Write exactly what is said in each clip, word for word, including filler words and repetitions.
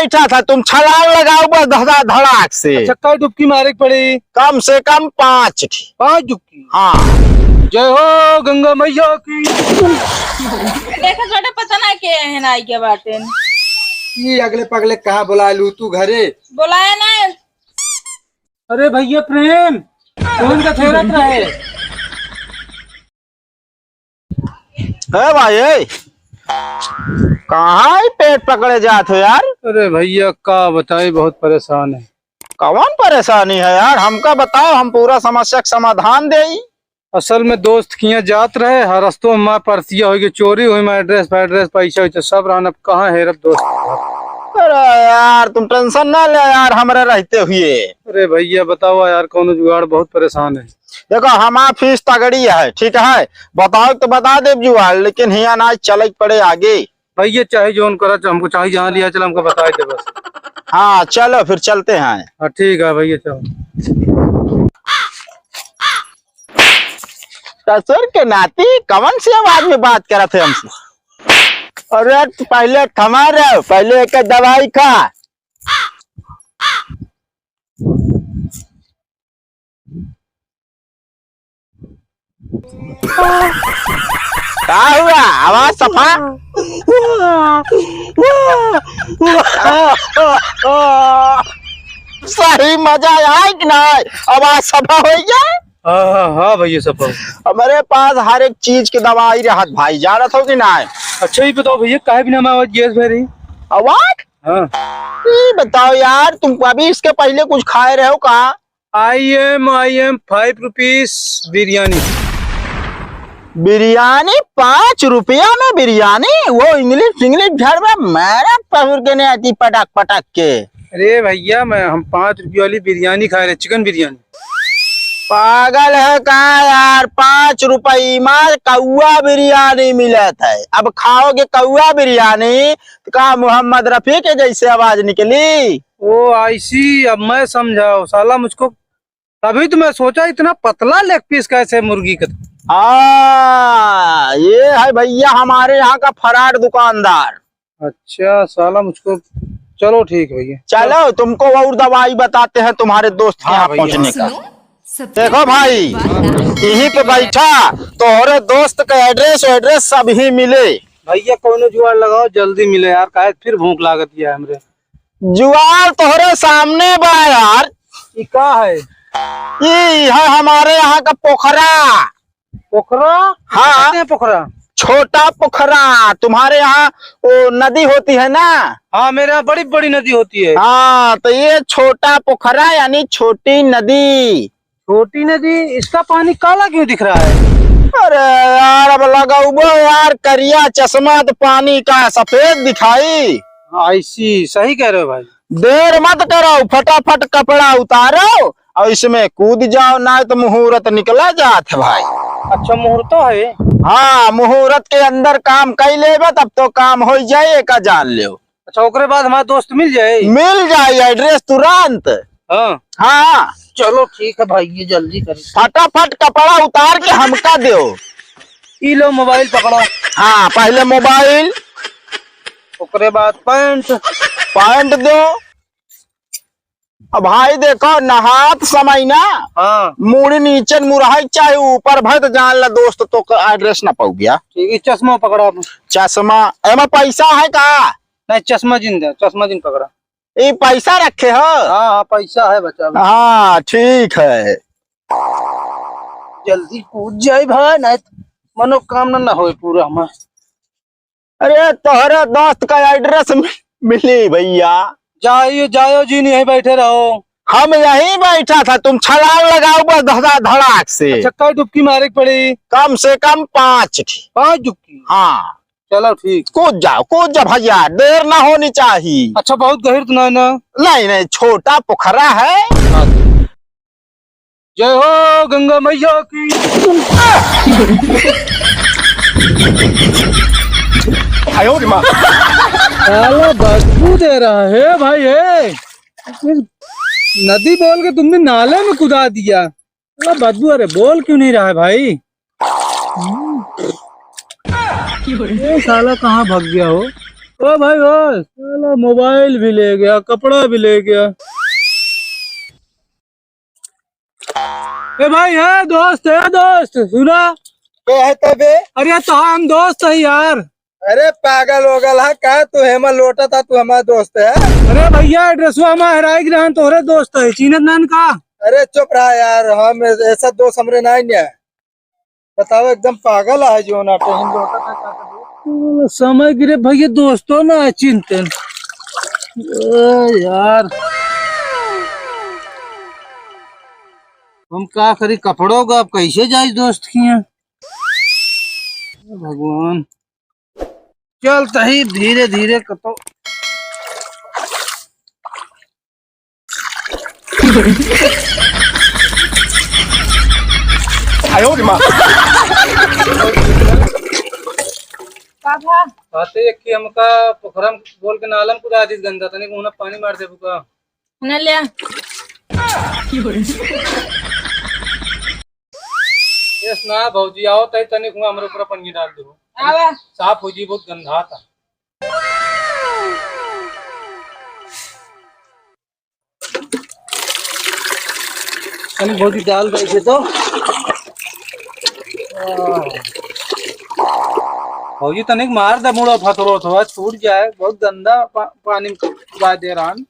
बैठा था, तुम छलांग लगाओ बस धड़ा-, धड़ाक से। अच्छा, कै डुबकी मारे के पड़ी? कम से कम पाँच ठी। पाँच डुबकी? हाँ। जय हो गंगा मैया की। देखा छोटे, पता ना के है ना आई के बाटे। ई अगले पगले कहाँ बुला लू तू घरे? बुलाए ना। अरे भैया प्रेम, कौन का फेरत रहे? ए भाई, ए, कहाँ ही पेट पकड़े जात हो यार? अरे भैया, का बताई, बहुत परेशान है। कौन परेशानी है यार? हमका बताओ, हम पूरा समस्या का समाधान देई। असल में दोस्त किहाँ जात रहे, हर रस्तों में पर्सिया होइ गई, चोरी हुई, मैं एड्रेस फैड्रेस, पैसा वैसा सब रहन, अब कहाँ हेरब दोस्त? अरे यार, तुम टेंशन ना ले यार, हमरे रहते हुए। अरे भैया, बताओ यार, कौनो जुगाड़, बहुत परेशान है। देखो, हमार फीस तगड़ी है, ठीक है, बताओ तो बता देब जुगाड़, लेकिन हियाँ ना चले के पड़े आगे। भैया, चाहे जौन करा, हमको चाहे जहाँ लिया चला, हमको बताए दे बस। हाँ, चलो फिर चलते हैं। हाँ, ठीक है भैया, चलो। ससुर के नाती कौन सी आवाज में बात करत है हमसे? अरे, पहले थमा रहे, पहले एक दवाई खा। का हुआ? आवाज सफा। सही मजा आए कि ना? आवाज सफा हो गया। हाँ, हाँ, हाँ भैया, सफा। हमारे पास हर एक चीज के दवाई रहत भाई, जानत हो कि ना? अच्छा, ये बताओ भैया, काहे बिना मैं आवाज गैस भरी? आवाज? हाँ। ये बताओ यार, तुम अभी इसके पहले कुछ खाए रहे हो का? I am, I am five rupees बिरयानी। बिरयानी? पाँच रुपया में बिरयानी? वो इंग्लिश, इंग्लिश झाड़ में मारा पहुर के नहीं आती पटक पटक के। अरे भैया, मैं, हम पाँच रुपया वाली बिरयानी खाए रहे, चिकन बिरयानी। पागल है का यार? पाँच रुपये में कौआ बिरयानी मिलत है, अब खाओगे कौआ बिरयानी तो का मोहम्मद रफी के जैसे आवाज निकली? ओ, I see, अब मैं समझा। साला मुझको, तभी तो मैं सोचा इतना पतला लेग पीस कैसे मुर्गी का। हाँ, ये है भैया हमारे यहाँ का फराड दुकानदार। अच्छा, साला मुझको, चलो ठीक है भैया। चलो, तुमको और दवाई बताते हैं तुम्हारे दोस्त के हाँ यहाँ भैया। पहुँचने का। सुनो, सबसे देखो भाई, पहली बात यहीं पे बैठा, तोहरे दोस्त का एड्रेस एड्रेस सब ही मिले। भैया, कौनो जुगाड़ लगाओ, जल्दी मिले यार, काहे फिर भूख लागत है हमरे। जुआर तोहरे सामने बा यार। ई का है? ई है हमारे यहाँ का पोखरा। पोखरा? हाँ। कहते हैं पोखरा? छोटा पोखरा। तुम्हारे यहाँ वो नदी होती है ना? हाँ, मेरे यहाँ बड़ी बड़ी नदी होती है। हाँ, तो ये छोटा पोखरा यानी छोटी नदी। छोटी नदी, इसका पानी काला क्यों दिख रहा है? अरे यार, अब लगाउबो यार करिया चश्मा तो पानी का सफेद दिखाई। I see, सही कह रहे हो भाई। देर मत करो, फटाफट कपड़ा उतारो और इसमें कूद जाओ, ना तो मुहूर्त निकला जात है भाई। अच्छा, मुहूर्तो है? हाँ, मुहूर्त के अंदर काम कई लेबे तब तो काम हो जाए, का जान लो। अच्छा, ओकरे बाद हमारा दोस्त मिल जाए? मिल जाए, एड्रेस तुरंत। हाँ। हाँ। चलो ठीक है भाई, ये जल्दी करी। फटाफट कपड़ा उतार के हमका दो। ई लो मोबाइल पकड़ो। हाँ, पहले मोबाइल। ओकरे बाद पैंट। पैंट दो। अब भाई देखो, नहात समय ना हाँ। मुड़ी नीचे मुड़ाई, चाहे ऊपर भर, तो जान ला दोस्त, तो एड्रेस ना पाऊ गया। ठीक है, चश्मा पकड़ा आप। चश्मा, एमा पैसा है का? नहीं, चश्मा जिन दे, चश्मा जिन पकड़ा। ये पैसा रखे हो? हाँ, हाँ, पैसा है बचा। हाँ, ठीक है। जल्दी कूद जाए भाई, नहीं तो मनोकामना ना होए पूरा हमार। अरे, तोहरे दोस्त का एड्रेस मि-, मिली भैया। जाइयो, जाइयो जी, यहीं बैठे रहो। हम यहीं बैठा था, तुम छलांग लगाओ बस धड़ा-, धड़ाक से। अच्छा, कै डुबकी मारे के पड़ी? कम से कम पाँच ठी। पाँच डुबकी? हाँ। चलो ठीक। कूद जाओ, कूद जाओ भैया, देर ना होनी चाहिए। अच्छा, बहुत गहिर तो नहीं ना? नहीं, नहीं, छोटा पोखरा है। हाँ। जय हो गंगा मैया की। आयो रे माँ। साला बदबू दे रहा है भाई, है। नदी बोल के तुमने नाले में कुदा दिया। साला बदबू, अरे बोल क्यों नहीं रहा है भाई? ये साला कहाँ भाग गया हो? ओ भाई, ओ, साला मोबाइल भी ले गया, कपड़ा भी ले गया। ए भाई, है दोस्त, है दोस्त, सुना। के है तबे? अरे, तो हम दोस्त है यार। अरे, पागल हो गल है का तू? हेमा लोटा था, तू हमारा दोस्त है? अरे भैया, एड्रेसवा हमारा हेराई गिरा, तोहरे दोस्त है, चीनत नान का? अरे, चुप रहा यार, हम ऐसा दोस्त हमरे ना ही है। बताओ, एकदम पागल है जो ना, कहीं लोटा था का तबे? समय गिरे भैया, दोस्तों ना चिंतन। ए यार, हम का करी, कपड़ों का अब कैसे जाई दोस्त की हैं? भगवान, चल तही धीरे धीरे कतो। आयो रे माँ। का भा? कहते एक कि हमका पोखरा में बोल के नालम कुदा दीस गंदा, तनी उन्हें पानी मार देबू का? उन्हें ले आ। यस ना भौजी, आओ तई तनी हुआ हमरे ऊपर पानी डाल दो। आवा। साफ हो जी, बहुत गंदा था। तनी भौजी डाल दे इसे तो। भौजी तनिक मार दे मुड़ा फतरो थोड़ा छूट जाए, बहुत गंदा पा-, पानी बा दे रहन।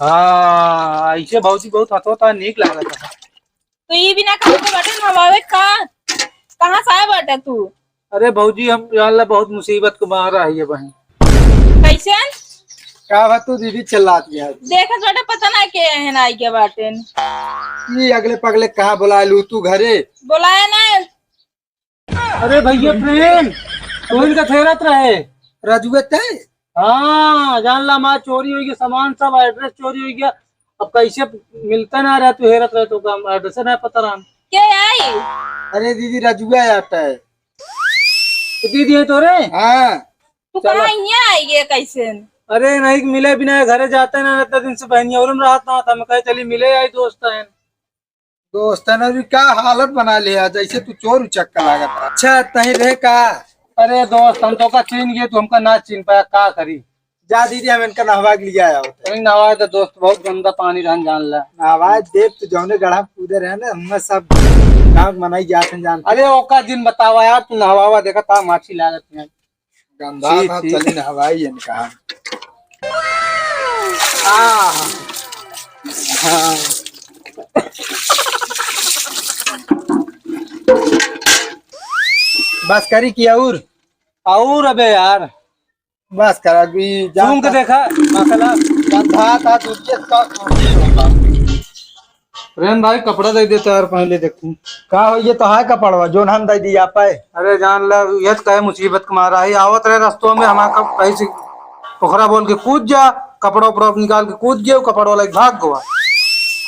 हाँ, ऐसे भौजी बहुत हथो था, नीक लागत है। तो ई बिना काम के बाटे नहवावे का? कहाँ से आए बाटे तू? अरे भौजी, हम जान ला बहुत मुसीबत के मारा है ये बहन। कैसे? का बा तू दीदी चिल्लात गया? देखत बाटे पता ना के एहन आई के बाटे। ई अगले पगले कहाँ बुला लू तू घरे? बुलाए ना। अरे भैया प्रेम, तू इनका थेरत रहे। रजुआ तय? हाँ, जान ला, हमार चोरी होइ गया, सामान सब, एड्रेस चोरी होइ गया। अब कैसे मिलता ना रहे, तू हेरत रहे, तो का एड्रेस ना पता रहा। के आई? अरे दीदी, रजुआ आता है। तो दीदी है तोरे? हाँ। तू चला। कहाँ यहाँ आई गया कैसे? अरे नहीं, मिले बिना घरे जाते ना, इतना दिन से बहनिया और में रहता था, मैं कहे चली मिले आई दोस्त है। दोस्त है ना, अभी का हालत बना लिया, जैसे तू चोर उचक्का लागत है। अच्छा, तही रहे का? अरे दोस्त, हम तो का चीन गए, तू हमका ना चीन पाया, का करी? जा दीदी, हम इनका नहवा के लिया आओ। नहीं नहवा दे दोस्त, बहुत गंदा पानी रहन जान ला। नहवा दे, तू जौने गढ़ा में कूदे रहे ना, हम सब गाँव के मनाई जात हैं जान। अरे ओका दिन बतावा यार, तू नहवावा देखा था माछी लागत है। गंदा छी, था, छी। चली नहवाई इनका। आ, हाँ। बस करी कि और? और अबे यार। बस करा, ई जा सूंघ के ता-, देखा, मसला। गंधा था, दूध के का प्रेम भाई, कपड़ा दे देता यार, पहले देखूं। का हो, ये तो है कपड़वा, जोन हम दे दिया पाए। अरे जान ला, ये तो कहे मुसीबत के मारा है, आवत रहे रस्तों में, हमारा कब कहीं से पोखरा बोल के कूद जा, कपड़ा उपड़ा निकाल के कूद गया, कपड़ा वाला भाग गवा।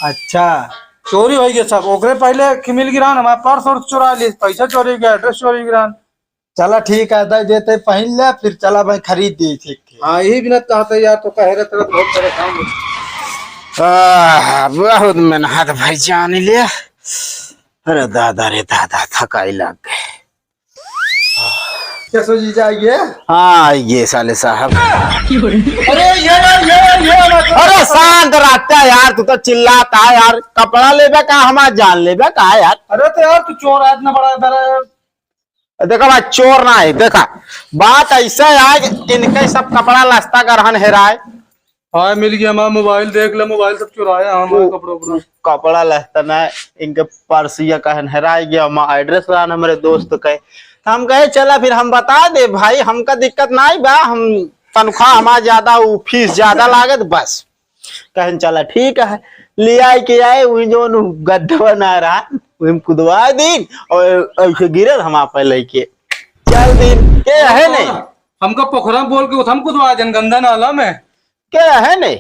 अच्छा। चोरी हो गया सब, ओकरे पहले खिमिल गिरान, हमारा पर्स और चुरा लिए, पैसा चोरी हो गया, एड्रेस चोरी गिरान। चला ठीक है, दे देते, पहन ले, फिर चला भाई खरीद दी ठीक के। हाँ, यही बिना कहते यार, तो कहे रहे, तेरा बहुत परेशान हो। आह, बहुत मेहनत भाई जान ले। अरे दादा रे दादा, थकाई लग गए। कैसो जी जाइए? हाँ, आइए साले साहब। अरे ये, ये, ये, ये मत अरे शांत रहता है यार, तू तो चिल्लाता है यार। कपड़ा लेबे का, हमार जान लेबे का यार? अरे तो यार, तू चोर आज ना बड़ा, बड़ा देखा भाई, चोर ना है। देखा, बात ऐसा है कि इनके सब कपड़ा लस्ता का रहन हेराए। हाँ, मिल गया हमारा मोबाइल, देख ले, मोबाइल सब चुराया हमारा, वो कपड़ा उपड़ा। कपड़ा लस्ता ना, इनके पर्सिया का रहन हेराए गया, हमारा एड्रेस रहन हमारे दोस्त के। हम कहे, "चला फिर हम बता दे भाई, हमका दिक्कत ना बा, हम तनख्वाह हमारा ज्यादा, उ फीस ज्यादा लागत, बस।" कहन चला ठीक है, ले आए के आए, वही जोन गड्ढा बना रहा, वही में कुदवा दीन और ऐसे गिरल हम आप लेके चल दीन। के है नहीं? हमका पोखरा बोल के उठम कुदवा जन गंदा नाला में। के है नहीं?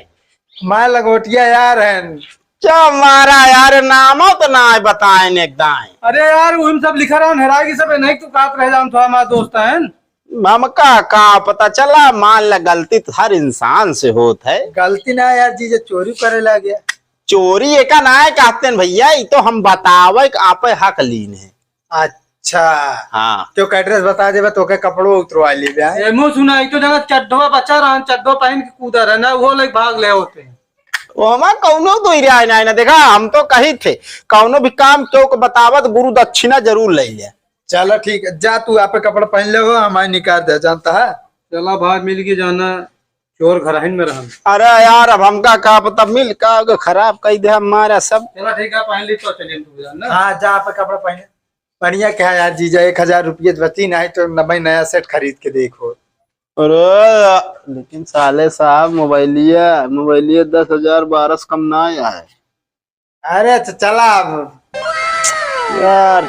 मैं लंगोटिया यार हैं। क्या मारा यार, नामो तो ना आए बताए ने एक दाएं। अरे यार, वही में सब लिखा रहा, हेराएगी सब, नहीं तू कात रह जान, थोड़ा हमारा दोस्त है। हमका का पता चला, मान ला गलती तो हर इंसान से होत है। गलती ना यार, जीजे चोरी करे लागे। चोरी एका ना है कहते हैं भैया, ई तो हम बतावे के आपे हक लीन है। अच्छा। अच्छा। हाँ। क्यों का address बता देबा, तोके कपड़ो उतरवा लेबे, हैं? ए, मुँह सुना, एक तो जना चड्ढवा बचा रहा, चड्ढवा पहन के कूदा रहा ना, वो लोग भाग ले होते हैं। वो हमार कौनो दो ही राय ना, ना, देखा, हम तो कही थे, कौनो भी काम क्यों को बतावत, गुरु दक्षिणा जरूर ले ले। चला ठीक है, जा तू आप कपड़ा पहन ले हो, हमारे निकाल दे, जानता है? चला भाई, मिल के जाना, चोर घरहिन में रहन। अरे यार, अब हमका का पता, मिल का होगा, खराब कई दे हमारा सब। चला ठीक है, पहन ली तो चलिए तू जान ना। हाँ, जा आप कपड़ा पहन। बढ़िया क्या यार जीजा, एक हजार रुपये बची नहीं तो नबे नया set खरीद के देखो। अरे, लेकिन साले साहब, मोबाइलिया, मोबाइलिया दस हजार बारह सौ कम ना आया है। अरे, तो चला अब। यार,